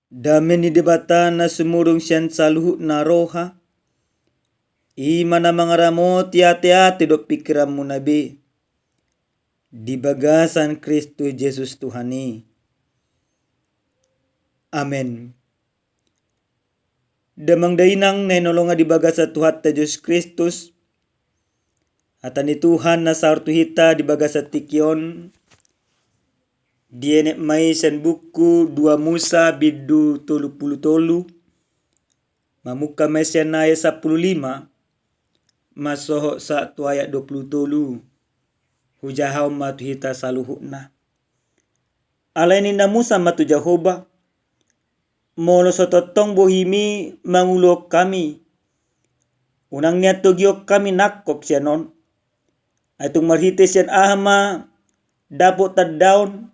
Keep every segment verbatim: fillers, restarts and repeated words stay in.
Dame ni Debata na sumurung sian saluhutna roha, i ma na mangaramoti ateate dohot pingkiranmuna be, di bagasan Kristus Jesus Tuhan i. Amen. Damang dainang na hinaholongan di bagasan Tuhanta Jesus Kristus, hata ni Tuhan na saor tu hita di bagasan tingki on, dienet ma i sian buku dua Musa bindu tolu pulu tolu, mamungka ma i sian ayat sampulu lima, masohot sahat tu ayat dua pulu tolu. Hujahahon ma tu hita saluhutna. Alai ninna Musa ma tu Jahowa, molo so tongtong bohimi manguluhon hami, unang nian togihon hami nangkok sian on. Ai tung marhite sian aha ma dapot tandaon,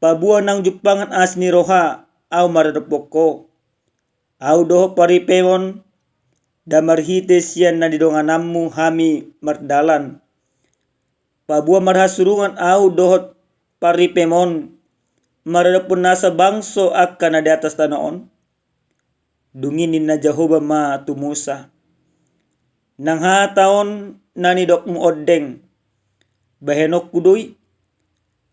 paboa naung jumpangan asi ni roha ahu maradophon ho, ahu dohot parripemon, ndang marhite sian na nidongananmu hami mardalan. Paboa marhasurungan ahu dohot parripemon maradophon nasa bangso angka na di atas tano on. Dung i ninna Jahowa ma tu Musa, nang hata on na nidokmu ondeng, bahenonku do i,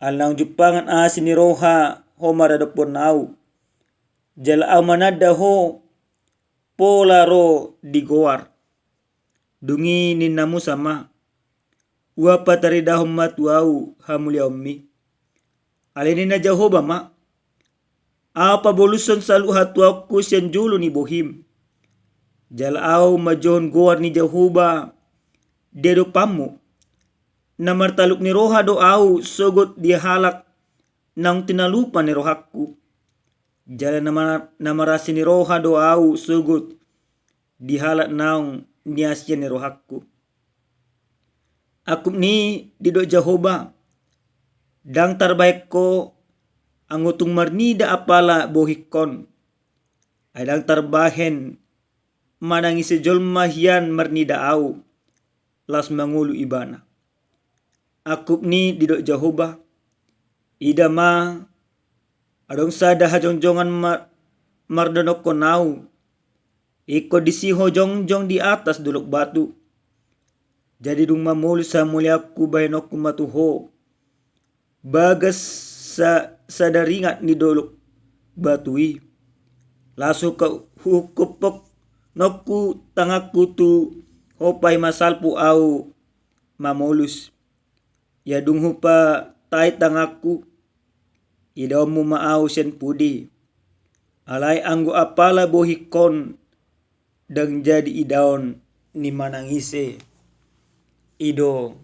ala naung jumpangan asi ni roha ho maradophon ahu, jala ahu mananda ho pola ro di goar. Dung i ninna Musa ma, ua pataridahon ma tu ahu hamuliaonmi. Alai ninna Jahowa ma, ahu pabolushon saluhut hatuaonku sian jolo ni bohim, jala ahu manjouhon goar ni Jahowa di adopanmu. Na martaluk ni roha do ahu sogot di halak naung tinalupan ni rohangku, jala na mar-, na marasi ni roha do ahu sogot di halak naung niasian ni rohangku. Angkup ni i didok Jahowa, ndang tarbahen ho anggo tung marnida apala bohingkon. Ai ndang tarbahen manang ise jolma hian marnida ahu, laos mangolu ibana. Angkup ni i didok Jahowa, ida ma, adong sada hajongjongan ma-, mardonokhon ahu, ingkon disi ho jongjong di atas dolok batu. Jadi dung mamolus hamuliaonku bahenonku ma tu ho bagas sa-, sada ringat ni dolok batu i. Laos huka-, huhungkuphon nonku tanganku tu ho paima salpu ahu mamolus. Ia dung hupatai tanganku, idaonmu ma ahu sian pudi. Alai anggo apala bohingkon, ndang jadi idaon ni manang ise. I do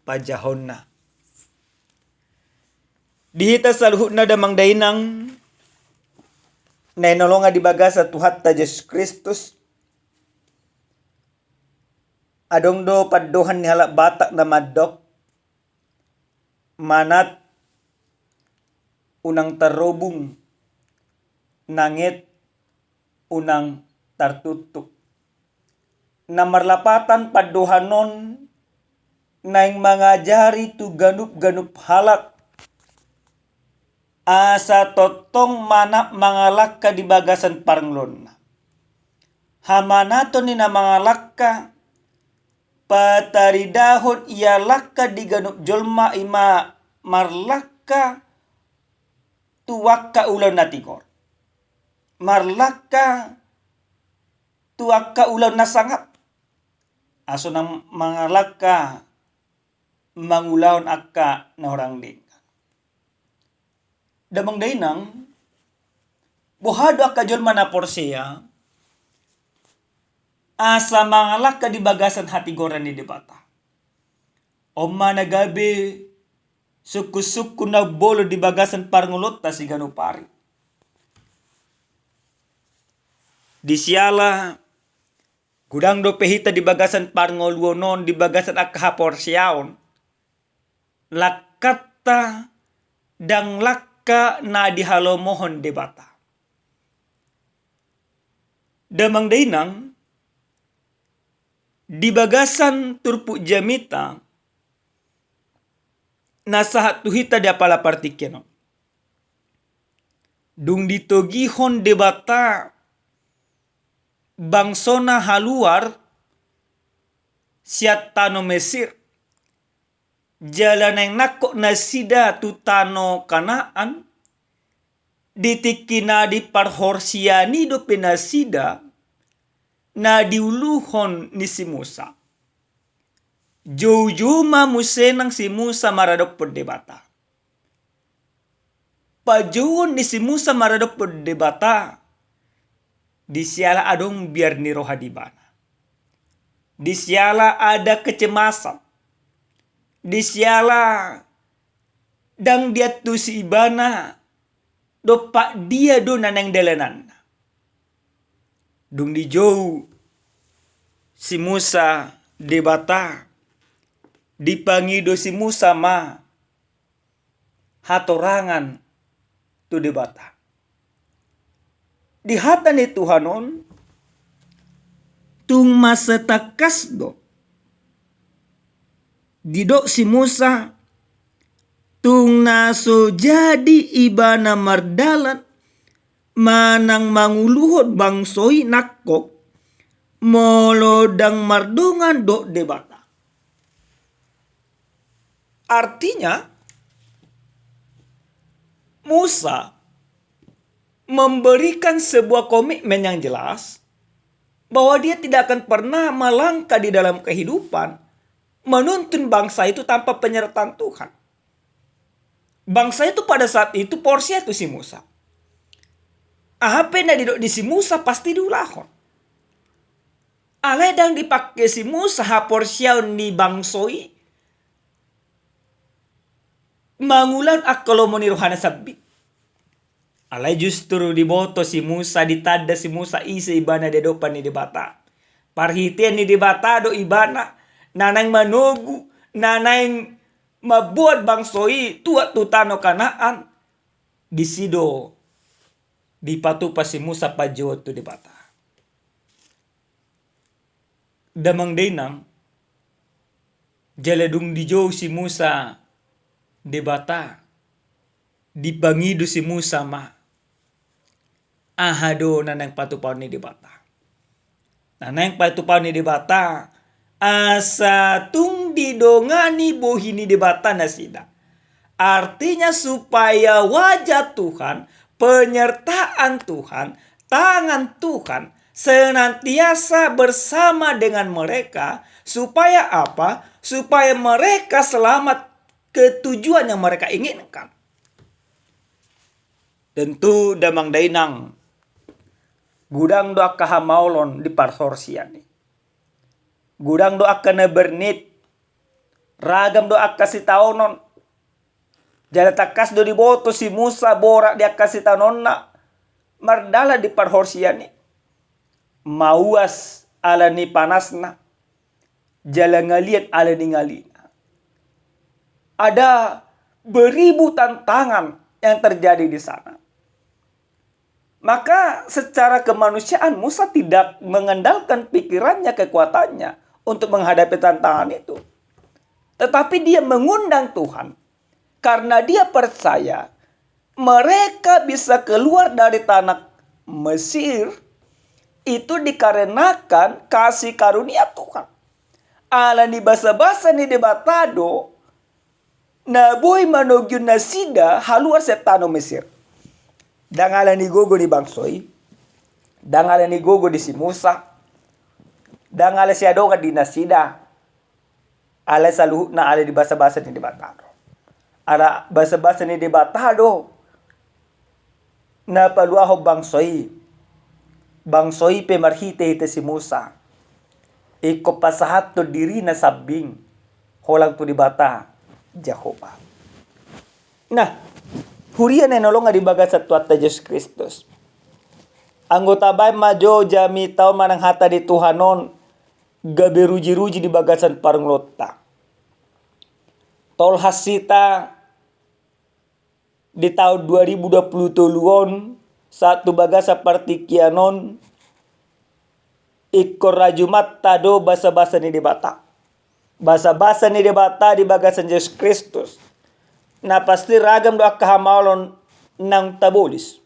panjahonna. Di hita saluhutna damang dainang na hinaholongan di bagasan Tuhanta Jesus Kristus, adong do pandohan ni halak Batak na mandok, manat unang tarrobung, nanget unang tartuktuk. Na marlapatan pandohan on naeng mangajari tu ganup-ganup halak asa tongtong manat mangalangka di bagasan parngoluonna. Hamanaton ni na mangalangka pataridahon ia langka di ganup jolma, i ma marlangka tu angka ulaon na tigor, marlangka tu angka ulaon na sangap, asa unang mangalangka mangulahon angka na hurang denggan. Damang dainang, boha do angka jolma na porsea asa mangalangka di bagasan hatigoran ni Debata? On ma na gabe sungkun-sungkun na umbolon di bagasan parngoluonta siganup ari. Di siala godang dope hita di bagasan parngoluon on, di bagasan angka haporseaon, langkanta ndang langka na dihalomohon Debata. Damang dainang, di bagasan turpuk jamita na sahat tu hita di apala partingkian on, Dung ditogihon Debata bangsona haluar sian tano Mesir, jala naeng nangkok nasida tu tano Kanaan, di tingki na diparhorsian i dope nasida, na diuluhon ni si Musa. Joujou ma muse nang si Musa maradophon Debata. Pajouon ni si Musa maradophon Debata, di siala adong biar ni roha di ibana. Di siala ada kecemasan. Di siala ndang diantusi ibana, dompak dia do na naeng dalananna. Dung dijou si Musa Debata, dipangido si Musa ma hatorangan tu Debata. Di hata ni Tuhan on, tung masa tangkas do didok si Musa, tung na so jadi ibana mardalan manang manguluhon bangso i nangkok, molo ndang mardongan dohot Debata. Artinya, Musa memberikan sebuah komitmen yang jelas bahwa dia tidak akan pernah melangkah di dalam kehidupan menuntun bangsa itu tanpa penyertaan Tuhan. Bangsa itu pada saat itu porsea tu si Musa. Aha pe na didok ni si Musa pasti diulahon. Alai ndang dipangke si Musa haporseaon ni bangso i mangulahon angka lomo ni rohana sambing. Alai justru diboto si Musa, ditanda si Musa ise ibana di adopan ni Debata. Parhitean ni Debata do ibana na naeng manogu, na naeng mamboan bangso i tuat tu tano Kanaan. Disi do dipatupa si Musa panjouon tu Debata. Damang dainang, jala dung dijou si Musa Debata, dipangido si Musa ma aha do na naeng patupaon ni Debata. Na naeng patupaon ni Debata, asa tung didongani bohi ni Debata nasida. Artinya, supaya wajah Tuhan, penyertaan Tuhan, tangan Tuhan senantiasa bersama dengan mereka. Supaya apa? Supaya mereka selamat ke tujuan yang mereka inginkan. Tentu damang dainang, godang do angka hamaolon di parhorsean i. Godang do angka na bernit, ragam do angka sitaonon. Jala tangkas do diboto si Musa borat di angka sitaononna mardalan di parhorsean i. Mauas ala ni panasna, jala ngaliat ala ni ngalina. Ada beribu tantangan yang terjadi di sana. Maka secara kemanusiaan Musa tidak mengandalkan pikirannya, kekuatannya untuk menghadapi tantangan itu. Tetapi dia mengundang Tuhan karena dia percaya mereka bisa keluar dari tanah Mesir itu dikarenakan kasih karunia Tuhan. Ala ni basabasa ni Debata do na boi manogihon nasida haluar sian tano Mesir. Ndang ala ni gogo ni bangso i, ndang ala ni gogo ni si Musa, ndang ala siadongan di nasida, alai saluhutna ala ni basabasa ni Debata do. Ala basabasa ni Debata do na paluahon bangso i. Bangso i pe marhitehite si Musa ingkon pasahathon dirina sambing holang tu Debata Jahowa. Nah, huria na hinaholongan di bagasan Tuhanta Jesus Kristus, anggo tabaen ma jo jamita on manang hata ni Tuhan on gabe rujiruji di bagasan parngoluonta. Tolhas hita di taon dua ribu dua puluh tolu on, sahat tu bagasan partingkian on, ingkon rajumanta do basabasa ni Debata. Basabasa ni Debata di bagasan Jesus Kristus. Na pasti ragam do angka hamaolon naung tabolis.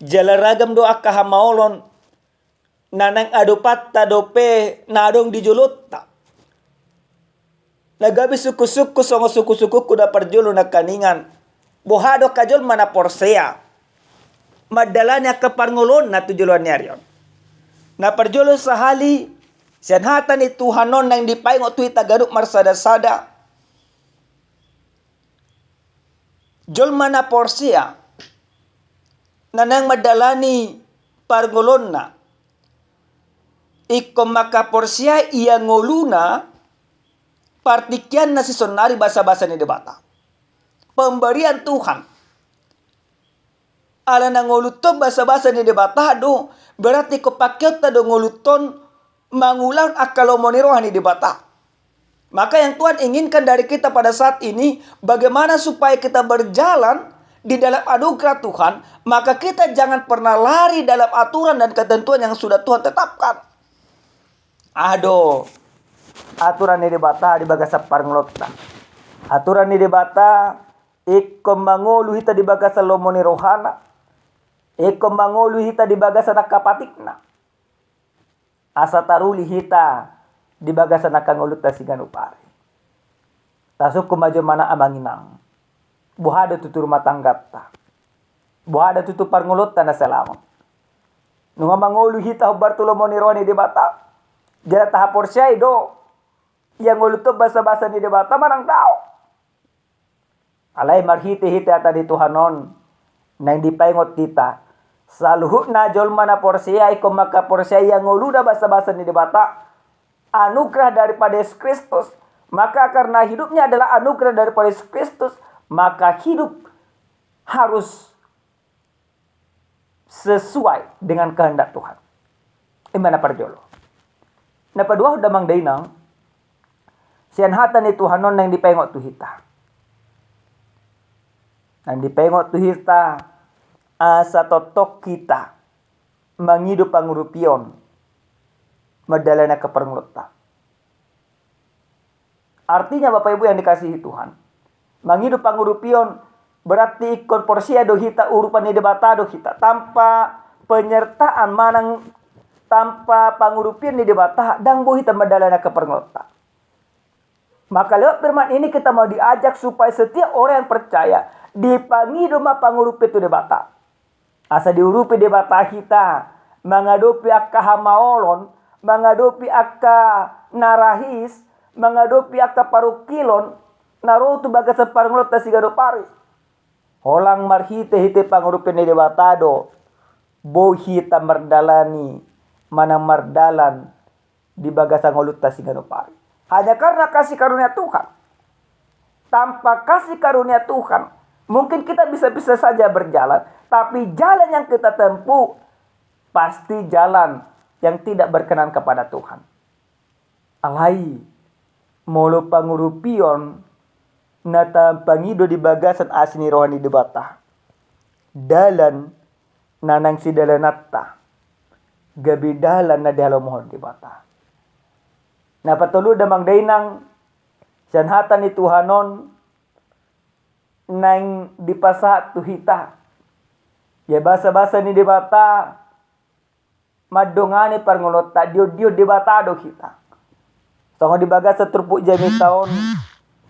Jala ragam do angka hamaolon na naeng adopanta dope na adong di jolonta. Na gabe sungkun-sungkun songon sungkun-sungkunku na parjolo nangkiningan. Boha do angka jolma na porsea mandalani angka parngoluonna tu joloan ni ari on? Na parjolo sahali, sian hata ni Tuhan on naeng dipaingot tu hita ganup marsada-sada. Jolma na porsea na naeng mandalani parngoluonna, ingkon mangkaporseai ia ngoluna partingkianna sisonari basa-basa ni Debata. Pemberian Tuhan. Ala na ngolunta on basa-basa ni Debata do, berarti ingkon pangkeonta do ngolunta on mangulahon angka lomo ni roha ni Debata. Maka yang Tuhan inginkan dari kita pada saat ini, bagaimana supaya kita berjalan di dalam anugerah Tuhan, maka kita jangan pernah lari dalam aturan dan ketentuan yang sudah Tuhan tetapkan. Aha do aturan ni Debata di bagasan parngoluonta? Aturan ni Debata, ingkon mangolu hita di bagasan lomo ni rohana, ingkon mangolu hita di bagasan angka patikna. Asa taruli hita di bagasan angka ngolunta siganup ari. Tasungkun ma jomana amang inang. Boha do tutu rumah tangganta? Boha do tutu parngoluonta na selama on? Nunga mangolu hita hombar tu lomo ni roha ni Debata? Jala tahaporseai do ia ngolunta on basa-basa ni Debata manang daong? Alai marhite-hite hata ni Tuhan on naeng dipaingot hita, saluhutna jolma na porsea ingkon mangkaporseai ia ngoluna basa-basa ni Debata, anugerah daripada Yesus Kristus. Maka karena hidupnya adalah anugerah daripada Yesus Kristus, maka hidup harus sesuai dengan kehendak Tuhan. I ma na parjolo. Na paduahon damang dainang, sian hata ni Tuhan on naeng dipaingot tu hita. Naeng dipaingot tu hita, asa tongtong hita mangido pangurupion mandalani angka parngoluonta. Artinya, Bapak Ibu yang dikasihi Tuhan, mangido pangurupion berarti ingkon porsea do hita, urupan ni Debata do hita. Tanpa penyertaan manang tanpa pangurupion ni Debata, ndang boi hita mandalani angka parngoluonta. Maka lewat firman ini kita mau diajak supaya setiap orang yang percaya dipangido ma pangurupion tu Debata. Asa diurupi Debata hita mangadopi angka hamaolon, mangadopi angka na rahis, mangadopi angka parungkilon na ro tu bagasan parngoluonta siganup ari. Holan marhite-hite pangurupion ni Debata do boi hita mardalani manang mardalan di bagasan ngolunta siganup ari. Hanya karena kasih karunia Tuhan. Tanpa kasih karunia Tuhan, mungkin kita bisa-bisa saja berjalan, tapi jalan yang kita tempuh pasti jalan yang tidak berkenan kepada Tuhan. Alai, molo pangurupion na tapangido di bagasan asi ni roha ni Debata, dalan na naeng sidalananta, gabe dalan na dihalomohon Debata. Na patolu damang dainang, sian hata ni Tuhan on naeng dipasahat tu hita ia basa-basa ni Debata mandongani parngoluonta, diondihon Debata do hita. Songon di bagasan turpuk jamita on,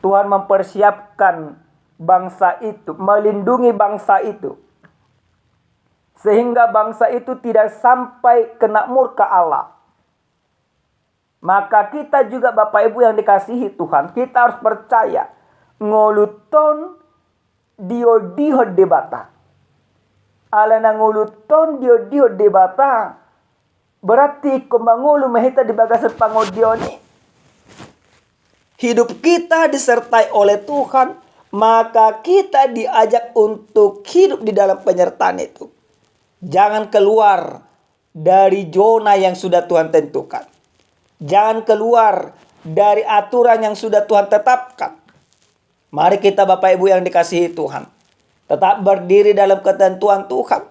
Tuhan mempersiapkan bangsa itu, melindungi bangsa itu, sehingga bangsa itu tidak sampai kena murka Allah. Maka kita juga, Bapak Ibu yang dikasihi Tuhan, kita harus percaya ngolunta on diondihon Debata. Ala na ngolunta on diondihon Debata, berarti ingkon mangolu ma hita di bagasan pangondion i. Hidup kita disertai oleh Tuhan, maka kita diajak untuk hidup di dalam penyertaan itu. Jangan keluar dari zona yang sudah Tuhan tentukan. Jangan keluar dari aturan yang sudah Tuhan tetapkan. Mari kita, Bapak Ibu yang dikasihi Tuhan, tetap berdiri dalam ketentuan Tuhan.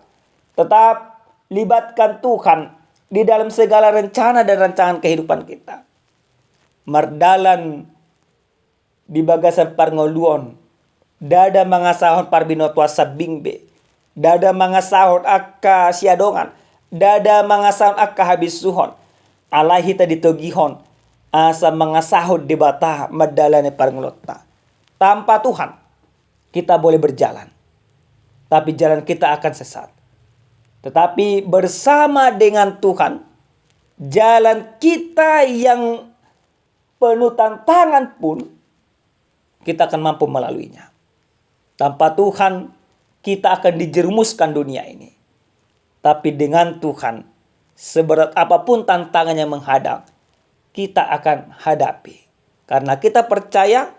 Tetap libatkan Tuhan di dalam segala rencana dan rancangan kehidupan kita. Mardalan di bagasan parngoluon, ndada mangasahon parbinotoan sambing be. Ndada mangasahon angka siadongan, ndada mangasahon angka habisuhon. Alai hita ditogihon asa mangasahon Debata mandalani parngoluonta. Tanpa Tuhan, kita boleh berjalan, tapi jalan kita akan sesat. Tetapi bersama dengan Tuhan, jalan kita yang penuh tantangan pun, kita akan mampu melaluinya. Tanpa Tuhan, kita akan dijerumuskan dunia ini. Tapi dengan Tuhan, seberat apapun tantangan yang menghadang, kita akan hadapi. Karena kita percaya,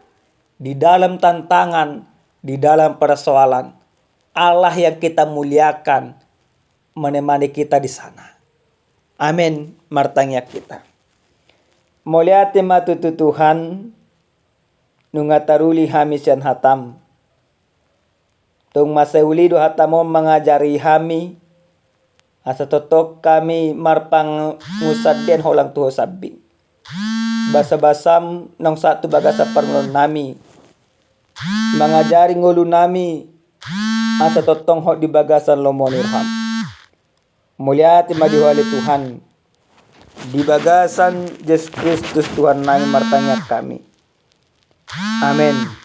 di dalam tantangan, di dalam persoalan, Allah yang kita muliakan menemani kita di sana. Amin. Martangiang hita. Mauliate ma tutu Tuhan, nunga taruli hami sian hataM. Tung mansai uli do hataM on mangajari hami, asa tongtong hami marpangunsandean holan tu Ho sambing. BasabasaM naung sahat tu bagasan parngoluonnami, mangajari ngolunami, asa tongtong hot di bagasan lomo ni rohaM. Mauliate ma di Ho ale Tuhan. Di bagasan Jesus Kristus Tuhannami martangiang hami. Amen.